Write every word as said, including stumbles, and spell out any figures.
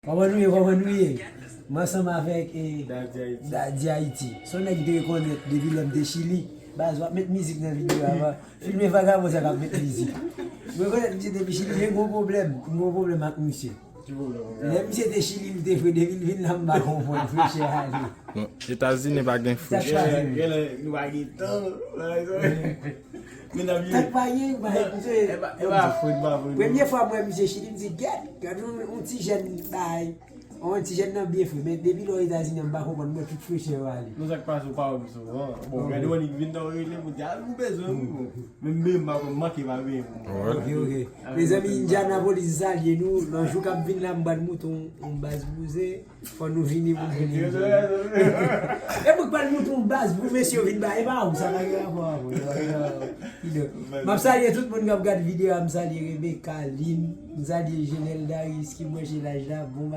Kòman nou ye, kòman nou ye? M ansanm avèk eh, Daddy Haiti. Daddy Haiti. Se yon nèg ki te rekonèt depi lè m te Chili. Baz, w ap met mizik nan videyo a, va. Filme vagabon sa k ap met mizik. M rekonèt misye depi Chili, men m gen yon pwoblèm. M gen yon pwoblèm ak misye. Ki pwoblèm ou gen? Lè misye te Chili, li te fre, depi l vin la, m pa konprann, frechè ale. Non, Etazini pa gen frechè. Genlè, genlè, nou pa gen tan. Men n ap viv. Tank pa gen, pa gen, misye. E pa, e pa fòt, pa fòt. Premye fwa m wè misye Chili, m di, "Gèt, gad yon, yon ti jèn bay." Yon ti jèn nan byen fre, men depi lè w Etazini an, m pa konprann, m wè tout frechè yo ale. Non, sa k pase, ou pa wè m souvan. Bon, gade yon nèg vin nan rele pou di, "Al, ou bezwen m." Men m, m pa konn manke pa veye pou mwen. Ok, ok. Mezanmi, Indianapolis, m salye nou. Nan jou k ap vin la, m pral monte yon, yon baz bouze. Fò nou vini pou nou vini. E mwen k pral monte yon baz pou mesye yo vin ba. E pa ou, sa pa gen rapò avè w. Kidonk, m ap salye tout moun k ap gade videyo a. M salye Rebecca, Lynn. M salye Jenel Darius ki branche laj la. Bon